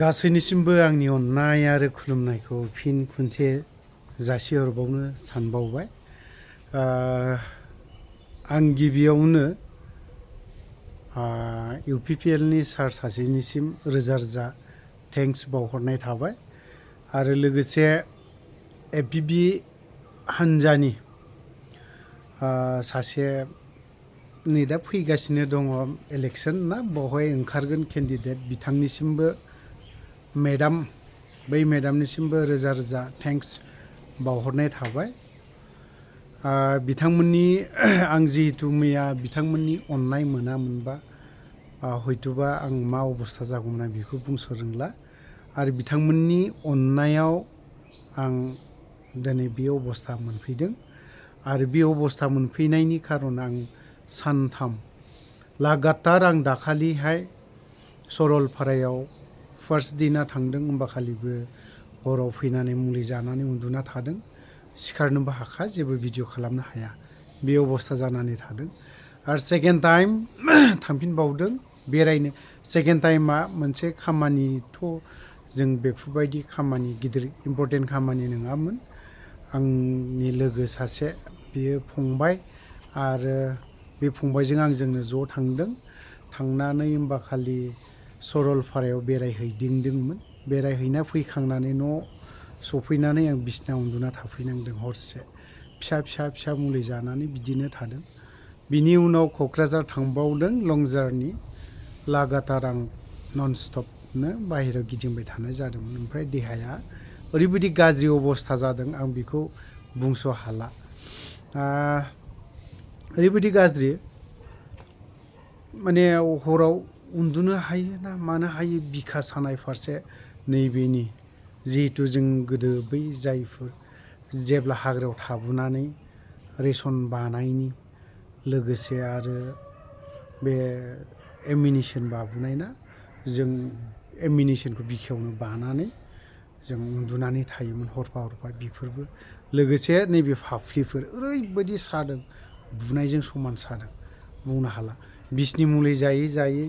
गासैनिसिमबो आंनि अननाय आरो खुलुमनायखौ फिन खनसे जासिहरबावनो सानबावबाय। आं गिबियावनो UPPLनि सार सासेनिसिम रोजा रोजा थेंक्स बावहरनाय थाबाय आरो लोगोसे FPB हान्जानि सासे नै दा फैगासिनो दङ इलेक्सन ना, बावहाय ओंखारगोन केन्डिडेट, बिथांनिसिमबो बै मेडामनिसिमबो रोजा रोजा थेंक्स बावहरनाय थाबाय। बिथांमोननि आं जिहेतु मैया बिथांमोननि अननाय मोनामोनबा हयतोबा आं मा अबस्था जागौमोन आं बेखौ बुंस' रोंला। आरो बिथांमोननि अननायाव आं दिनै बे अबस्था मोनफैदों आरो बे अबस्था मोनफैनायनि खारन आं सानथाम लागातार आं दाखालिहाय सरलपारायाव फार्स्ट दिना थांदों, होमबा खालिबो हराव फैनानै मुलि जानानै उन्दुना थादों, सिखारनोबो हाखा, जेबो भिडिअ खालामनो हाया, बे अबस्था जानानै थादों। आरो सेकेन्ड टाइम थांफिनबावदों बेरायनो। सेकेन्ड टाइमा मोनसे खामानिथ' जों बेफोरबायदि खामानि गिदिर इम्परटेन्ट खामानि नङामोन। आंनि लोगो सासे, बियो फंबाय, आरो बे फंबायजों आंजोंनो ज' थांदों। थांनानै होमबा खालि सरलपारायाव बेरायहैदिंदोंमोन। बेरायहैना फैखांनानै न' सफैनानै आं बिसिना उन्दुना थाफैनांदों हरसे, फिसा मुलि जानानै बिदिनो थादों। बिनि उनाव क'क्राझार थांबावदों, लं जार्नि, लागातार आं नन स्टपनो बाहेरायाव गिदिंबाय थानाय जादोंमोन। ओमफ्राय देहाया ओरैबायदि गाज्रि अबस्था जादों, आं बेखौ बुंस' हाला। ओरैबायदि गाज्रि, माने हराव उन्दुनो हायो ना मानो हायो, बिखा सानाय फारसे नैबेनि, जिहेतु जों गोदो बै जायफोर जेब्ला हाग्रायाव थाबोनानै रेसन बानायनि, लोगोसे आरो बे एमिनिसन बाबोनाय ना, जों एमिनिसनखौ बिखायावनो बानानै जों उन्दुनानै थायोमोन हरफा बेफोरबो, लोगोसे नैबे फाफ्लिफोर ओरैबायदि सादों, बुनायजों समान सादों, बुंनो हाला। बिसनि मुलि जायै जायै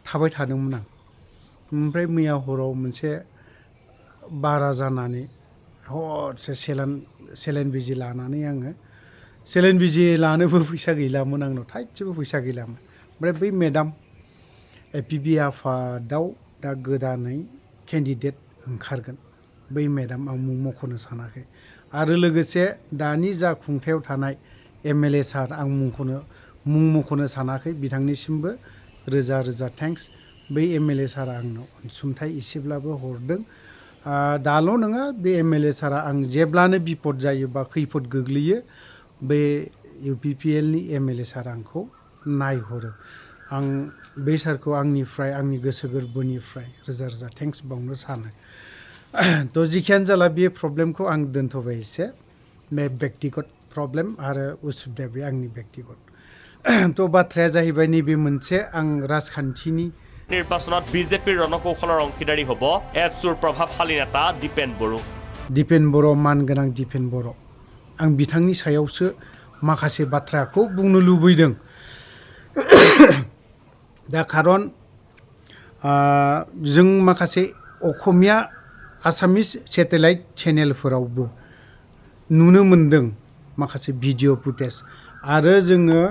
थाबाय थादोंमोन आं। ओमफ्राय मैया हराव मोनसे बारा जानानै हरसे सेलाइन बिजि लानानै आङो, सेलाइन बिजि लानोबो फैसा गैलामोन आंनाव, थाइसेबो फैसा गैलामोन। ओमफ्राय बै मेडाम FPB आफादाव दा गोदानै केन्डिडेट ओंखारगोन, बै मेडाम, आं मुं मख'नो सानाखै। आरो लोगोसे दानि जा खुंथायाव थानाय MLA सार, आं मुं मख'नो सानाखै, बिथांनिसिमबो रोजा रोजा थेंक्स। बै MLA सारा आंनो अनसुंथाइ एसेब्लाबो हरदों। दाल' नङा, बे MLA सारा आं जेब्लानो बिपद जायो बा खैफोद गोग्लैयो, बे UPPLनि MLA सारा आंखौ नायहरो। आं बे सारखौ आंनिफ्राय, आंनि गोसो गोरबोनिफ्राय रोजा रोजा थेंक्स बावनो सानो। थ' जिखियानो जाला, बे प्रब्लेमखौ आं दोनथ'बाय एसे, बे बेक्तिगत प्रब्लेम आरो उसुबिदा, बे आंनि बेक्तिगत। थ' बाथ्राया जाहैबाय नैबे मोनसे, आं राजखान्थिनि নিৰ্বাচনত বিজেপিৰ ৰণকৌশলৰ অংশীদাৰী হ'ব এপছুৰ প্ৰভাৱশালী নেতা দীপেন বড়ো। दीपेन बर', मानगोनां दीपेन बर', आं बिथांनि सायावसो माखासे बाथ्राखौ बुंनो लुबैदों। दा खारन जों माखासे असमिया आसामिस सेटेलाइट चेनेलफोरावबो नुनो मोनदों माखासे भिडिअ फुटेज, आरो जोङो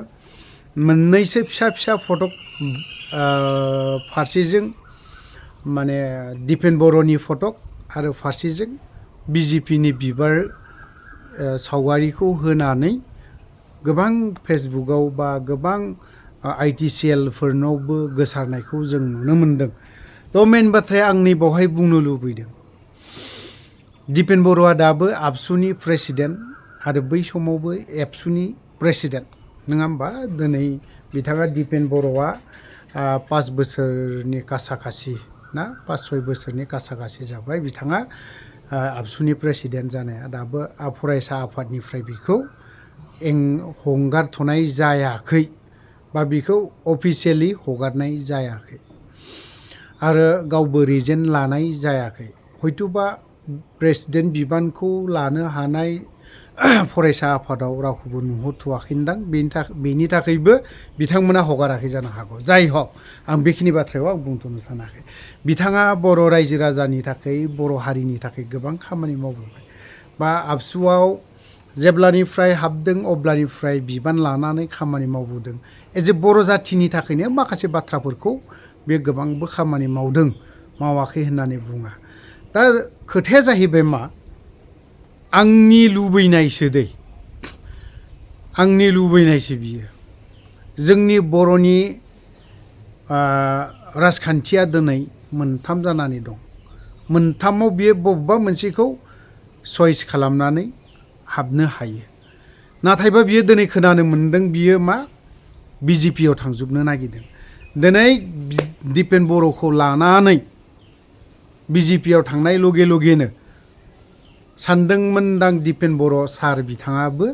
मोननैसो फिसा फटक, फारसेजों माने दीपेन बर'नि फटक आरो फारसेजों BJPनि बिबार सावगारिखौ होनानै गोबां फेसबुकआव बा गोबां ITCLफोरनावबो गोसारनायखौ जों नुनो मोनदों। थ' मेन बाथ्राया आं नैबावहाय बुंनो लुबैदों, दीपेन बर'आ दाबो आबसुनि प्रेसिडेन्ट, आरो बै समावबो एबसुनि प्रेसिडेन्ट, नङा होमबा? दिनै बिथाङा दीपेन बर'आ 5 बोसोरनि कासाकासि ना, 5-6 बोसोरनि कासाकासि जाबाय बिथाङा आबसुनि प्रेसिडेन्ट जानाया। दाबो फरायसा आफादनिफ्राय बिखौ हंगारथ'नाय जायाखै, बा बिखौ अफिसियेलि हगारनाय जायाखै, आरो गावबो रिजेन लानाय जायाखै। हयतोबा प्रेसिडेन्ट बिबानखौ लानो हानाय फरायसा आफादाव रावखौबो नुहरथ'वाखैदां बेनि थाखायबो बिथांमोना हगाराखै जानो हागौ जाय हक आं बेखिनि बाथ्रायाव आं बुंथ'नो सानाखै बिथाङा बर' रायजो राजानि थाखाय बर' हारिनि थाखाय गोबां खामानि मावबोबाय बा आबसुआव जेब्लानिफ्राय हाबदों अब्लानिफ्राय बिबान लानानै खामानि मावबोदों एज ए बर' जाथिनि थाखायनो माखासे बाथ्राफोरखौ बे गोबांबो खामानि मावदों मावाखै होननानै बुङा दा खोथाया जाहैबाय मा आंनि लुबैनायसो दै आंनि लुबैनायसो बियो जोंनि बर'नि राजखान्थिया दिनै मोनथाम जानानै दं मोनथामाव बियो बबेबा मोनसेखौ चइस खालामनानै हाबनो हायो नाथायबा बियो दिनै खोनानो मोन्दों बियो मा बिजेपियाव थांजोबनो नागिरदों दिनै दिपेन बर'खौ लानानै बिजेपियाव थांनाय लगे लगेनो सानदोंमोनदां दिपेन बर' सार बिथाङाबो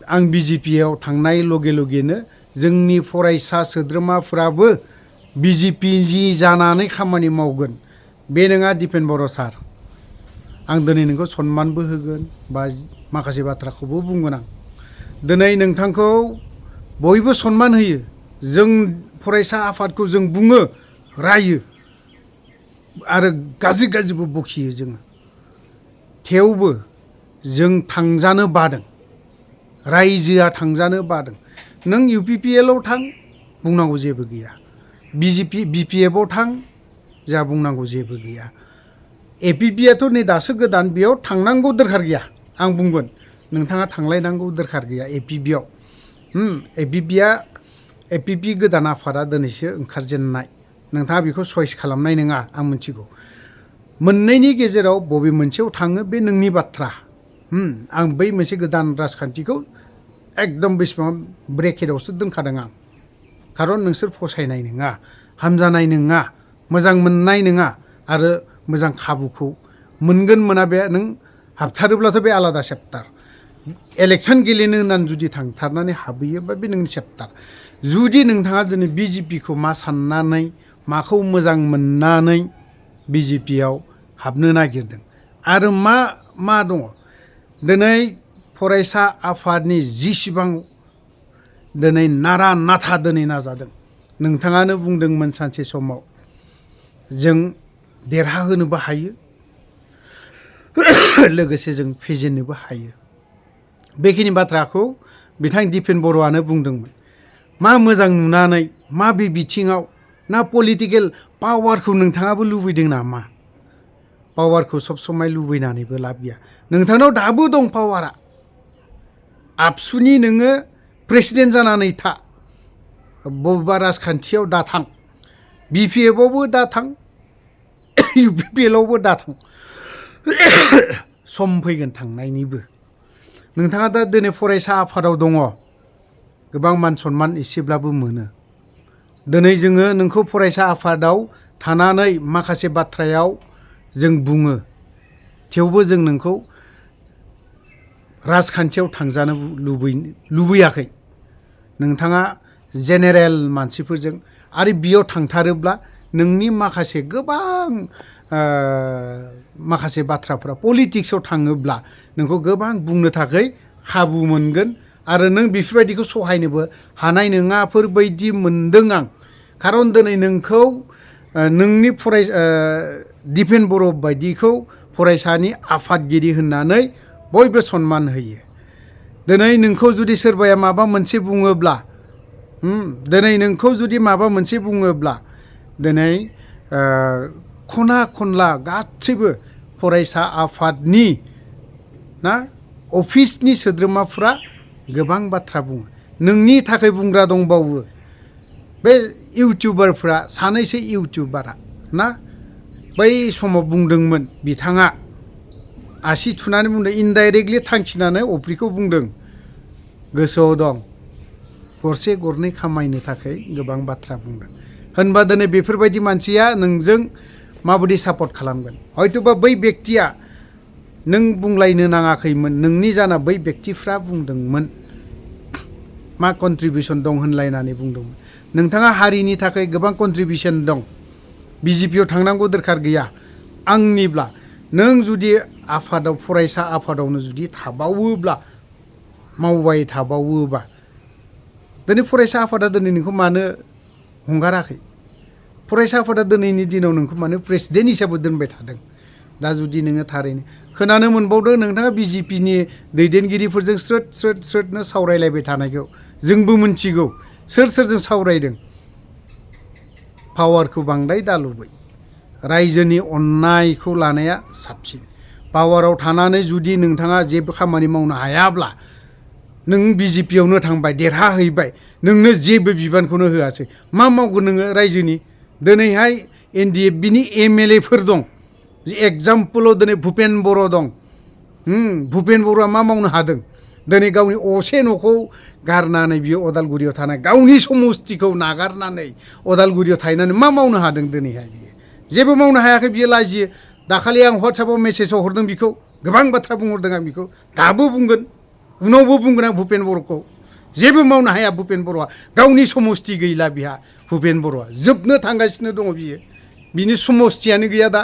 आं बिजेपियाव थांनाय लगे लगेनो जोंनि फरायसा सोद्रोमाफ्राबो बिजेपि जि जानानै खामानि मावगोन बे नङा दिपेन बर' सार आं दिनै नोंखौ सनमानबो होगोन बा माखासे बाथ्राखौबो बुंगोन आं दिनै नोंथांखौ बयबो सनमान होयो जों फरायसा आफादखौ जों बुङो रायो आरो गाज्रि गाज्रिबो बखियो जोङो थेवबो जों थांजानो बादों रायजोआ थांजानो बादों नों इउपिपिएलआव थां बुंनांगौ जेबो गैया बिपिएफआव थां जा बुंनांगौ जेबो गैया एपिपिआथ' नै दासो गोदान बेयाव थांनांगौ दरखार गैया आं बुंगोन नोंथाङा थांलायनांगौ दरखार गैया एपिपिआव एपिपि गोदान आफादा दिनैसो ओंखारजेननाय नोंथाङा बेखौ चइस खालामनाय नङा आं मिथिगौ मोननैनि गेजेराव बबे मोनसेयाव थाङो बे नोंनि बाथ्रा आं बै मोनसे गोदान राजखान्थिखौ एकदम बेसेबां ब्रेकेटआवसो दोनखादों आं खारन नोंसोर फसायनाय नङा हामजानाय नङा मोजां मोननाय नङा आरो मोजां खाबुखौ मोनगोन मोना बे नों हाबथारोब्लाथ' बे आलादा चेप्टार इलेक्सन गेलेनो होननानै जुदि थांथारनानै हाबहैयोबा बे नोंनि चेप्टार जुदि नोंथाङा दिनै बिजेपिखौ मा साननानै माखौ मोजां मोननानै बिजेपियाव हाबनो नागिरदों आरो मा दङ दिनै फरायसा आफादनि जिसिबां दिनै नारा नाथा दिनै नाजादों नोंथाङानो बुंदोंमोन सानसे समाव जों देरहाहोनोबो हायो लोगोसे जों फेजेननोबो हायो बेखिनि बाथ्राखौ बिथां दिपेन बर'आनो बुंदोंमोन मा मोजां नुनानै माबे बिथिङाव ना पलिटिकेल पावारखौ नोंथाङाबो लुबैदों नामा पावारखौ सब समाय लुबैनानैबो लाब गैया नोंथांनाव दाबो दं पावारा आबसुनि नोङो प्रेसिडेन्ट जानानै था बबेबा राजखान्थियाव दाथां बिपिएफआवबो दाथां इउपिपिएलआवबो दाथां सम फैगोन थांनायनिबो नोंथाङा दा दिनै फरायसा आफादाव दङ गोबां मान सनमान एसेब्लाबो मोनो दिनै जोङो नोंखौ फरायसा आफादाव थानानै माखासे बाथ्रायाव जों बुङो थेवबो जों नोंखौ राजखान्थियाव थांजानो लुबैयाखै नोंथाङा जेनेरेल मानसिफोरजों आरो बियाव थांथारोब्ला नोंनि माखासे गोबां माखासे बाथ्राफ्रा पलिटिक्सआव थाङोब्ला नोंखौ गोबां बुंनो थाखाय खाबु मोनगोन आरो नों बेफोरबायदिखौ सहायनोबो हानाय नङाफोरबायदि मोनदों आं खारन दिनै नोंखौ नोंनि दिपेन बर' बायदिखौ फरायसानि आफादगिरि होननानै बयबो सनमान होयो दिनै नोंखौ जुदि सोरबाया माबा मोनसे बुङोब्ला दिनै नोंखौ जुदि माबा मोनसे बुङोब्ला दिनै खना खनला गासैबो फरायसा आफादनि ना अफिसनि सोद्रोमाफ्रा गोबां बाथ्रा बुङो नोंनि थाखाय बुंग्रा दंबावो बे इउटिउबारफ्रा सानैसो इउटिउबारा ना बै समाव बुंदोंमोन बिथाङा आसि थुनानै बुंदों इनडाइरेक्टलि थांखिनानै अफ्रिखौ बुंदों गोसोआव दं गरसे गरनै खामायनो थाखाय गोबां बाथ्रा बुंदों होनबा दिनै बेफोरबायदि मानसिया नोंजों माबायदि सापर्ट खालामगोन हयथ'बा बै बेक्तिया नों बुंलायनो नाङाखैमोन नोंनि जाना बै बेक्तिफ्रा बुंदोंमोन मा कन्ट्रिबिउसन दं होनलायनानै बुंदोंमोन नोंथाङा हारिनि थाखाय गोबां कन्ट्रिबिउसन दं बिजेपियाव थांनांगौ दरखार गैया आंनिब्ला नों जुदि आफादाव फरायसा आफादावनो जुदि थाबावोब्ला मावबाय थाबावोबा दिनै फरायसा आफादा दिनै नोंखौ मानो हंगाराखै फरायसा आफादा दिनैनि दिनाव नोंखौ मानो प्रेसिडेन्ट हिसाबै दोनबाय थादों दा जुदि नोङो थारैनो खोनानो मोनबावदों नोंथाङा बिजेपिनि दैदेनगिरिफोरजों स्रोदनो सावरायलायबाय थानायखौ जोंबो मिथिगौ सोरजों सावरायदों पावारखौ बांद्राय दालुबै रायजोनि अननायखौ लानाया साबसिन पावाराव थानानै जुदि नोंथाङा जेबो खामानि मावनो हायाब्ला नों बिजेपियावनो थांबाय देरहाहैबाय नोंनो जेबो बिबानखौनो होआसै मा मावगोन नोङो रायजोनि दिनैहाय NDFBनि MLA फोर दं एगजामपोलाव दिनै भुपेन बर' दं भुपेन बर'आ मा मावनो हादों दिनै गावनि असे न'खौ गारनानै बियो अदालगुरियाव थानाय गावनि समस्तिखौ नागारनानै अदालगुरियाव थाहैनानै मा मावनो हादों दिनैहाय बियो जेबो मावनो हायाखै बियो लाजियो दाखालि आं WhatsAppआव मेसेजाव हरदों बिखौ गोबां बाथ्रा बुंहरदों आं बिखौ दाबो बुंगोन उनावबो बुंगोन आं भुपेन बर'खौ जेबो मावनो हाया भुपेन बर'आ गावनि समस्ति गैला बिहा भुपेन बर'आ जोबनो थांगासिनो दङ बियो बिनि समस्तियानो गैया दा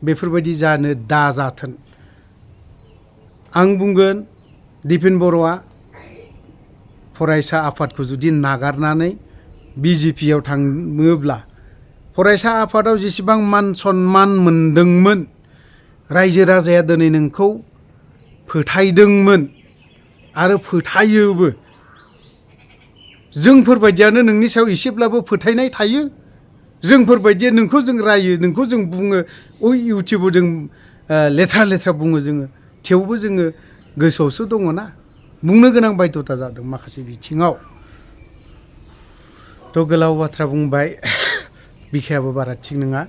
बेफोरबायदि जानो दाजाथों आं बुंगोन दिपेन बर'आ फरायसा आफादखौ जुदि नागारनानै बिजेपियाव थाङोब्ला फरायसा आफादाव जेसेबां मान सन्मान मोनदोंमोन रायजो राजाया दिनै नोंखौ फोथायदोंमोन आरो फोथायोबो जोंफोरबायदियानो नोंनि सायाव एसेब्लाबो फोथायनाय थायो जोंफोरबायदिया नोंखौ जों रायो नोंखौ जों बुङो इउटुबाव जों लेथ्रा बुङो जोङो थेवबो जोङो गोसोआवसो दङ ना बुंनो गोनां बायध'था जादों माखासे बिथिङाव थ' गोलाव बाथ्रा बुंबाय बिखायाबो बारा थिग नङा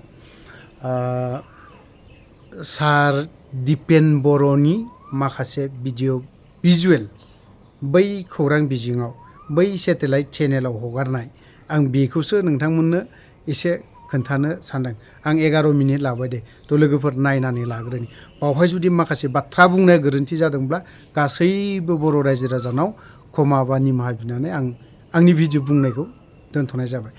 सार दिपेन बर'नि माखासे भिजुवेल बै खौरां बिजोङाव बै सेटेलाइट चेनेलाव हगारनाय आं बेखौसो नोंथांमोननो एसे खोन्थानो सानदों आं 11 मिनिट लाबाय दे थ' लोगोफोर नायनानै लाग्रोनि बावहाय जुदि माखासे बाथ्रा बुंनाया गोरोन्थि जादोंब्ला गासैबो बर' रायजो राजानाव क्षमा बा निमाहा बिनानै आं आंनि भिडिअ बुंनायखौ दोनथ'नाय जाबाय